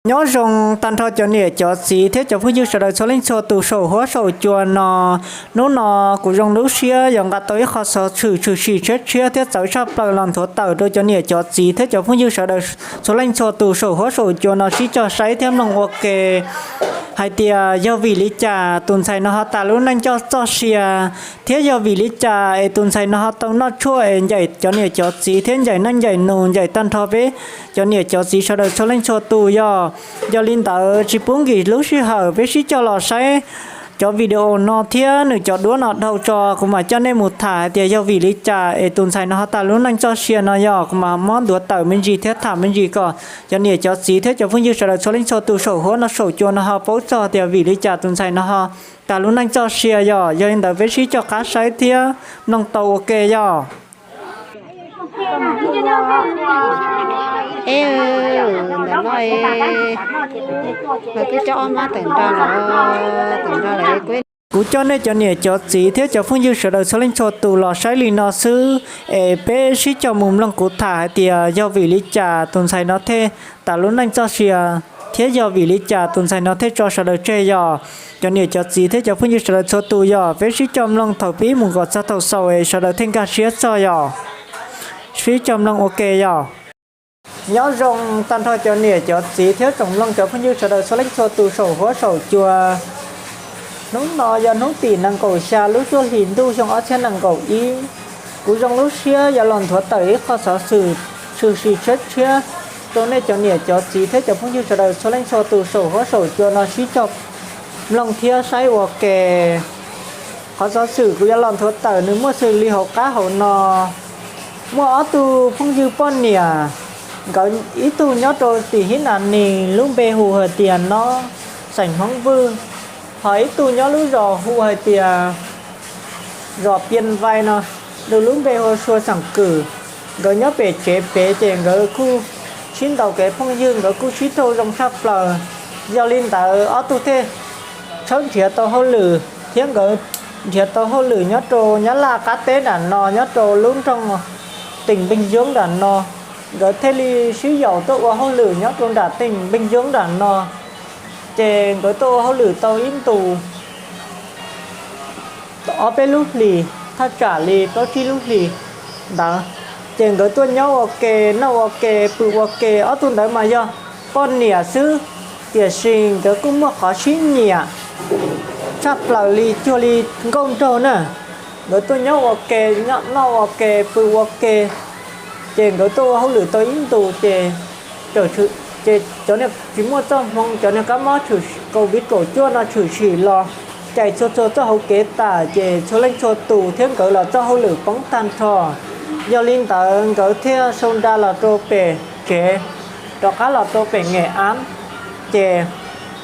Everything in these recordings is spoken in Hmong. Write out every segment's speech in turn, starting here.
Nyob zoo tag nrho cov niam cov txiv thiab cov phooj ywg sawv daws txhua leej txhua tus saum huab saum cua no. Hnub no kuv zoo lub siab yog nqa tau ib qho xov xwm tshwm sim tshiab tshiab thiab txawv tshaj plaws los nthuav tawm rau cov niam cov txiv thiab cov phooj ywg sawv daws txhua leej txhua tus saum huab saum cua no sib cog saib thiab mloog ua ke hais tias yog vim li cas tus ntxhais no ho tas lub neej coj txoj sia, thiab yog vim li cas es tus ntxhais no ho tau noj tshuaj es ncaim cov niam cov txiv thiab ncaim neej ncaim nus ncaim tag nrho peb cov niam cov txiv sawv daws txhua leej txhua tus yog. Yog li ntawd tsis pub nkim lub sij hawm, peb sib cog los saib cov video no thiab nws cov duab no dhau tso, kuv mam coj nej mus tham hais tias yog vim li cas es tus ntxhais no ho tas lub neej txoj sia no yog. Kuv mam muab ntuav tawm me ntsis thiab tham me ntsis kom cov niam cov txiv thiab cov phooj ywg sawv daws txhua leej txhua tus saum huab no saum cua no ho paub txog tias vim li cas tus ntxhais no ho tas lub neej txoj sia yog. Yog li ntawd peb sib cog qab saib thiab mloog tau ua ke yog. E, ntawm no, twb coj ob mab tawm nrog lawm, tawm nrog lawm. Kuv coj nej cov niam cov txiv thiab cov phooj ywg sawv daws txhua leej txhua tus los saib li no xwb, es peb sib cog mus mloog kuv tham hais tias yog vim li cas tus ntxhais no thiaj tas lub neej txoj sia, thiab yog vim li cas tus ntxhais no thiaj tso sawv daws tseg yog. Cov niam cov txiv thiab cov phooj ywg sawv daws txhua tus yog, peb sib cog mloog thaum pib mus kom txog thaum xaus es sawv daws thiaj nkag siab txog yog. Sib cog mloog ua ke yog. Nyob zoo tag nrho cov niam cov txiv thiab tsoom mloog cov phooj ywg sawv daws txhua leej txhua tus saum huab saum cua. Hnub no yog hnub tim nees nkaum xya lub cuaj hlis ntuj xyoo ob txhiab nees nkaum ib. Kuv zoo lub siab yuav los nthuav tawm ib qho xov xwm tshwm sim tshiab tshiab rau nej cov niam cov txiv thiab cov phooj ywg sawv daws txhua leej txhua tus saum huab saum cua no sib cog mloog thiab saib ua ke. Qhov xov xwm kuv yuav los nthuav tawm nws muaj xws li hauv qab hauv no. Muaj ob tug phooj ywg poj niam, nkawd ib tug nyob rau tim Hib Nas Nis lub npe hu hais tias Nob, xeem Hmoob Vwj, ho ib tug nyob lub zos hu hais tias zos Pias Vais no, nws lub npe hu Sua Xeem Kwm. Nkawd nyob pem tsev pem ces nkawd kuj sib ntaus kev phooj ywg, nkawd kuj sib raug zoo tshaj plaws. Yog li ntawd ob tug thiaj tshawb nrhiav tau hauj lwm thiab nkawd nrhiav tau hauj lwm nyob rau Nyab Laj qab teb nram no, nyob rau lub nroog teem Npeej Yoob nram no. Nkawd thiaj li sib yaum tuaj ua hauj lwm nyob rau nram teem Npeej Yoob nram no. Ces nkawd tuaj ua hauj lwm tau ib ntus ob peb lub hlis, thaj tsam li plaub tsib lub hlis ntawd, ces nkawd tuaj nyob ua ke, noj ua ke, pw ua ke. Ob tug ntawd mas yog poj niam xwb, tiam sis nkawd kuj muaj qhov sib nyiam tshaj plaws li cuag li nkauj nraug na. Nkawd tuaj nyob ua ke, noj ua ke, pw ua ke, ces nkawd tuaj ua hauj lwm tau ib ntus ces, ces cov niag tsis muaj txoj hmoo, cov niag kab mob Covid kaum cuaj no tshwm sim los cais txhua txhua txoj hauv kev tas, ces txhua leej txhua tus thiab nkawd los txoj hauj lwm poob tag nrho. Yog li ntawd nkawd thiaj sau nra los rau pem tsev, rov qab los rau pem Nkem Ab. Ces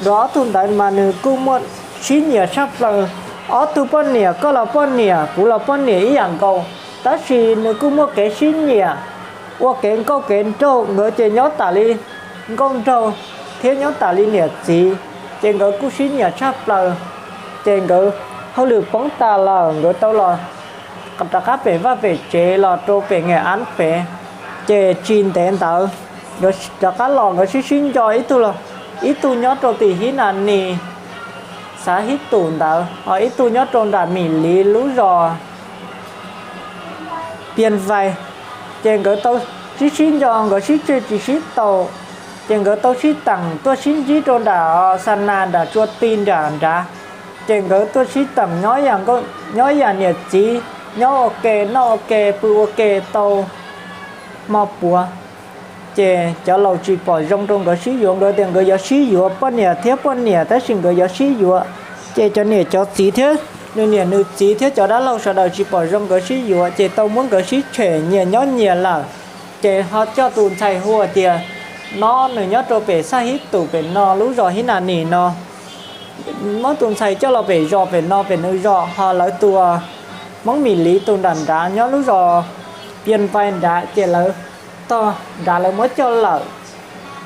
nkawd ob tug ntawd mas nws kuj muaj sib nyiam tshaj plaws. Ob tug poj niam, koj los poj niam, kuv los poj niam ib yam nkaus, tab sis nws kuj muaj kev sib nyiam, ua kev nkauj kev nraug. Nkawd ces nyob tas li nkauj nraug thiab nyob tas li niam txiv, ces nkawd kuj sib nyiam tshaj plaws. Ces nkawd hauj lwm poob tas lawm, nkawd tau los rov qab pem vaj pem tsev los rau pem Nkem Ab pem. Ces tsis ntev ntawd, nkawd rov qab los, nkawd sib sib nco, ib tug los, ib tug nyob rau tim Hib Nas Nis, Xav Hib Tus ntawd, ho ib tug nyob rau nram Mim Liv lub zos Pias Vais. Ces nkawd tau sib sib nco, nkawd sib tseg tsis sib tau, ces nkawd tau sib teem tuaj sib ntsib rau nram Xa Nas nram Tsua Ti nram nrad. Ces nkawd tuaj sib teem nyob ib yam niam txiv, nyob ua ke, noj ua ke, pw ua ke tau hmo puav. Ces cov laus tsis pom zoo rau nkawd sib yuav, nkawd tias nkawd yuav sib yuav poj niam thiab poj niam, tab sis nkawd yuav sib yuav. Ces cov niam cov txiv thiab nws niam nws txiv thiab cov dab laug sawv daws tsis pom zoo nkawd sib yuav, ces tau muab nkawd sib tshem nyias nyob nyias lawm. Ces ho coj tus ntxhais hu tias Nob, nws nyob rau pem Xaj Hib Tus pem no, lub zos Hib Nas Nis no. Muab tus ntxhais coj los pem zos pem no, pem nws zos, ho lawv tus Hmoob Mim Liv tus nram nrad nyob lub zos Pias Vais nrad, ces lawv tog nrad lawv muab coj lawm.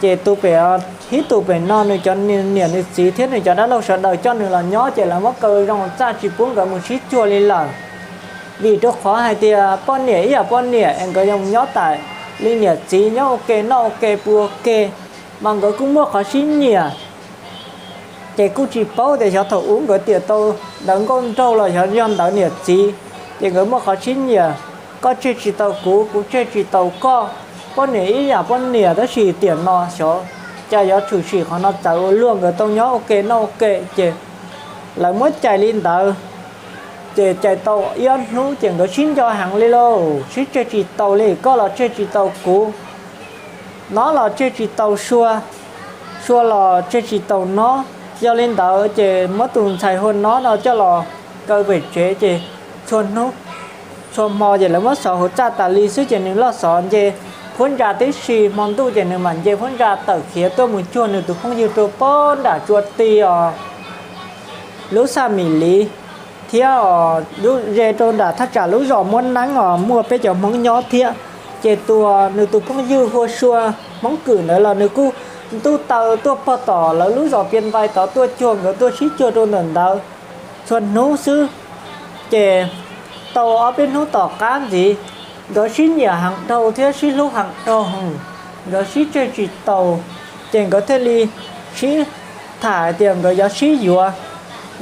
Ces tus pem Hib Tus pem no, nws cov niam nws txiv thiab nws cov dab laug sawv daws coj nws los nyob, ces lawv muab kaw zoo txaj tsis pub nkawd mus sib cuag li lawm. Vim rau qhov hais tias poj niam ib yam poj niam es nkawd yuav nyob tas li niam txiv, nyob ua ke, noj ua ke, pw ua ke. mas nkawd kuj muaj qhov sib nyiam. Ces kuj tsis paub tias xyov thaum ub nkawd tiam tau ntawv nkauj nraug los xyov yog ntawv niam txiv, ces nkawd muaj qhov sib nyiam. Koj tseg tsis tau kuv, kuv tseg tsis tau koj, poj niam ib yam poj niam, tab sis tiam no xyov cas yuav tshwm sim qhov no txawv ua luaj. Nkawd tau nyob ua ke noj ua ke ces lawv muab cais li ntawd. Ces cais tau ib ob hnub ces nkawd sib nco heev li lauj, sib tseg tsis tau li, koj los tseg tsis tau kuv, no los tseg tsis tau sua, sua los tseg tsis tau no. Yog li ntawd ces muab tus ntxhais hu ua no no coj los kaw pem tsev ces txhua hnub txhua hmo ces lawv muab xov hauv txaj tas li xwb ces nws loj xov nce phab ntsa tib si, hmo ntuj ces nws mam nce phab ntsa tawm khiav tuaj mus cuag nws tus phooj ywg rau pem nram tsua ti os, lub xaj Mim Liv thiab os, ze rau nram thaj tsam lub zos Muab Neeb os, muaj peb cov Hmoob nyob thiab. Ces tus, nws tus phooj ywg hu ua Sua Hmoob Kwm ntawd los nws kuj ntuj taw tuaj pog tom lawv lub zos Pias Npais tod tuaj cuag nkawd, tuaj sib cuag rau ntawm ntawd txhua hnub xwb. Ces tau ob peb hnub tom qab ntxiv, nkawd sib nyiam heev dhau thiab sib hlub heev dhau, nkawd sib tseg tsis tau, ces nkawd thiaj li sib tham tias nkawd yuav sib yuav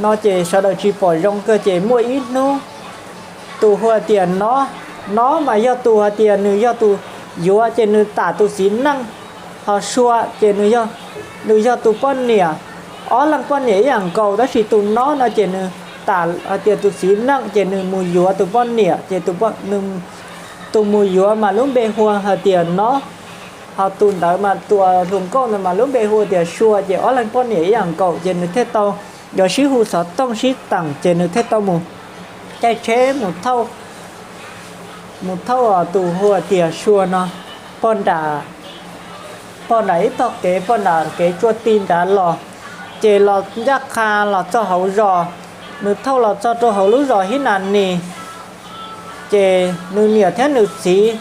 no ces sawv daws tsis pom zoo kawg. Ces muaj ib hnub tus hu tias no, no mas yog tus hais tias nws yog tus yuav ces nws tam tus txiv neej, ho Sua ces nws yog tus poj niam, ob leeg poj niam ib yam nkaus, tab sis tus no no ces nws tam hais tias tus txiv neej ces nws mus yuav tus poj niam ces tus mus yuav mas lub npe hu hais tias no, ho tus ntawd mas tus hluas nkauj ntawd mas lub npe hu tias Sua, ces ob leeg poj niam ib yam nkaus ces nws thiaj tau yuav sib hu xov tooj sib teem ces nws thiaj tau mus caij tsheb mus thauj mus thauj tus hu tias Sua no pog nram, pog nram ib tog kev, pog nram kev tsua ti nrad los. Ces los ncaj qha los txog hauv zos, nws thauj los txog rau hauv lub zos Hib Nas Nis. Ces nws niam thiab nws txiv,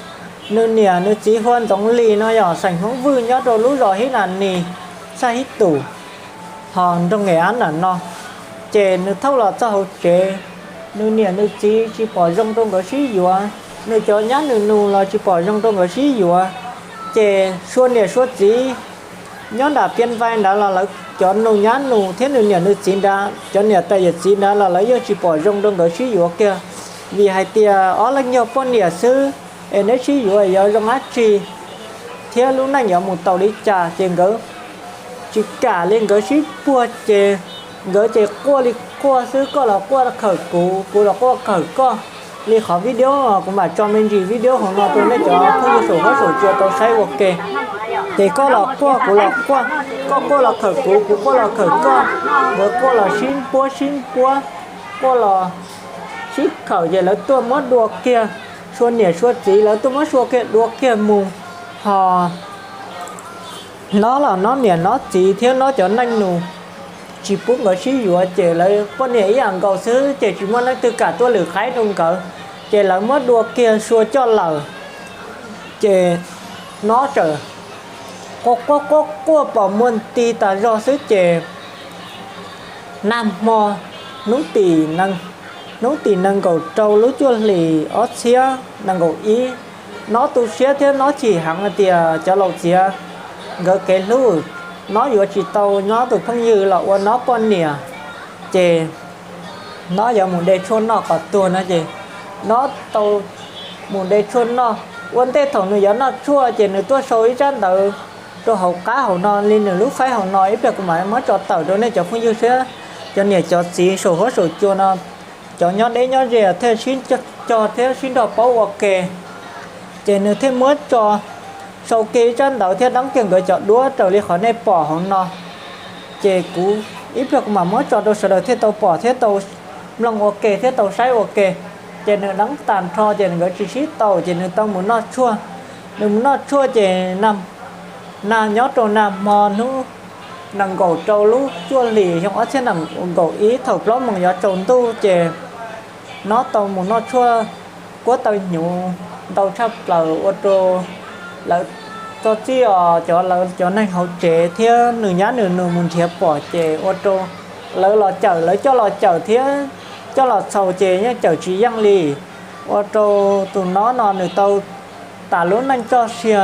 nws niam nws txiv hu ua Ntxoov Lis no yog xeem Hmoob Vwj nyob rau lub zos Hib Nas Nis, xaj Hib Tus, ho nroog Nqes Ab nram no. Ces nws thauj los txog hauv tsev, nws niam nws txiv tsis pom zoo rau nkawd sib yuav, nws cov nyab nws nus los tsis pom zoo rau nkawd sib yuav. Ces Sua niam Sua txiv nyob nram Pias Npais ntawd los lawv cov nus nyab nus thiab nws niam nws txiv nrad, cov niam tais yawm txiv nrad los lawv yeej tsis pom zoo rau nkawd sib yuav kiag, vim hais tias ob leeg yog poj niam xwb, es neb sib yuav yuav zoo dab tsi thiab lub neej yuav mus tau li cas. Ces nkawd tsis kam li, nkawd sib puag ces nkawd ces quaj li quaj xwb, koj los quaj khawm kuv, kuv los quaj khawm koj. Li qhov video kuv mam tso me ntsis video hauv no rau nej cov phooj ywg saum huab saum cua tau saib ua ke. Ces koj los quaj kuv los quaj, koj quaj los khawm kuv, kuv quaj los khawm koj, nkawd quaj los sib puab sib puab, quaj los sib khawm ces lawv tuaj muab dua kiag, Sua niam Sua txiv lawv tuaj muab Sua kiag dua kiag mus. Ho no los no niam no txiv thiab no cov neej nus tsis pub nkawd sib yuav ces lawv poj niam ib yam nkaus xwb ces tsis muaj leej twg kam tuaj lwm qaib rau nkawd, ces lawv muab dua kiag Sua coj lawm. Ces no txawm quaj quaj quaj quaj pom muag nti tas zog xwb ces nag hmo hnub tim, hnub tim nees nkaum rau lub cuaj hlis ob txhiab nees nkaum ib, no tu siab thiab no chim heev hais tias cov laus txiav nkawd kev hlub, no yuav tsis tau no tus phooj ywg los ua no poj niam. Ces no yuav mus de tshuaj noj qhov tuag no ces no tau mus de tshuaj noj. Ua ntej thaum nws yuav noj tshuaj ces nws tuaj sau ib tsab ntawv rau hauv qab hauv no li nws lub faib hauv no, ib pliag kuv mam muab tso tawm rau nej cov phooj ywg thiab cov niam cov txiv saum huab saum cua no, cov nyob deb nyob ze thiaj sib cog thiab sib nrog paub ua ke. Ces nws thiaj muab tso sau kiag ib tsab ntawv thiab deev kiag nkawd cov duab raws li qhov nej pom hauv no. Ces kuv ib pliag kuv mam muab tso rau sawv daws thiaj tau pom thiab tau mloog ua ke thiab tau saib ua ke. Ces nws deev tag nrho ces nkawd tsis sib tau ces nws tau mus noj tshuaj. Nws mus noj tshuaj ces nag nyob rau nag hmo hnub nees nkaum rau lub cuaj hlis xyoo ob txhiab nees nkaum ib thaum plaub moos yuav tsaus ntuj ces no tau mus noj tshuaj kuab taw hnyuv ntau tshaj plaws ua rau lawv txog txij os cov, lawv cov neeg hauv tsev thiab nws nyab nws nus mus nrhiav pom ces ua rau lawv los cawm, lawv coj los cawm thiab coj los txhaus ces yeej cawm tsis yeej li. Ua rau tus no no nws tau tas lub neej txoj sia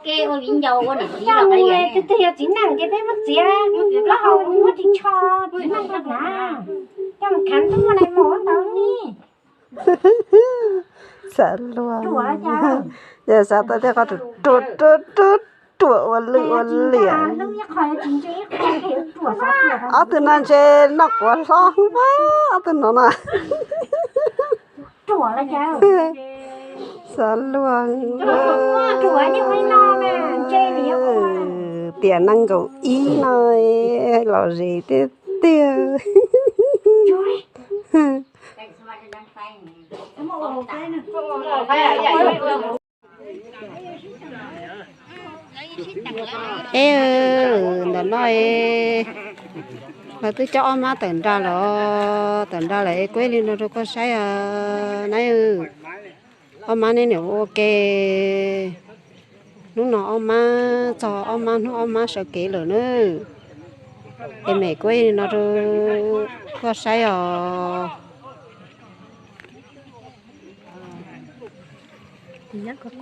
ua ke ua viv ncaus ua niam txiv los qab yam. Tus twg yog txiv neej ces peb muab txiav plaub hau muab ris tsho txiv neej rau na. Coj mus khav tub muaj nai mos ntau ni. Xav luag. Yog xav tau tej qhov ruam ruam ruam ruam ua lwj ua liam. Ob tug no ntshe noj quav hlob hwv, ob tug no na. Xav luag. Tiam nees nkaum ib no los zem tiag tiag. Eb, ntawm no es Lawv twb coj ob mab tawm nrag lawm, tawm nrag lawm es kuv li no rau koj saib os. Nab, ob mab neb niam ua ke. Hnub no ob mab txog, ob mab hnub ob mab sawv kev lawm na. Es mem kuv li no rau koj saib os. Kuv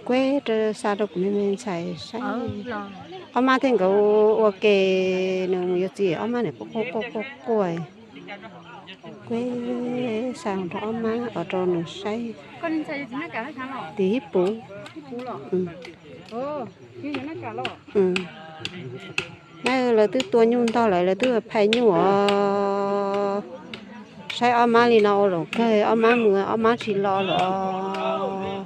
kueb rau, xa rau kuv me me ntxhais saib. Ob mab thiab nkawd ua ke, nws mus yuav txiv ob mab niam quaj quaj quaj quaj. Kueb xa rau ob mab os rau nws saib. Tim ib puv. Nab, lawv twb tua nyuj ntog lawm, lawv twb phais nyuj os. Saib ob mab li no ua zaum kawg, ob mab mus ob mab tsis los lawm os.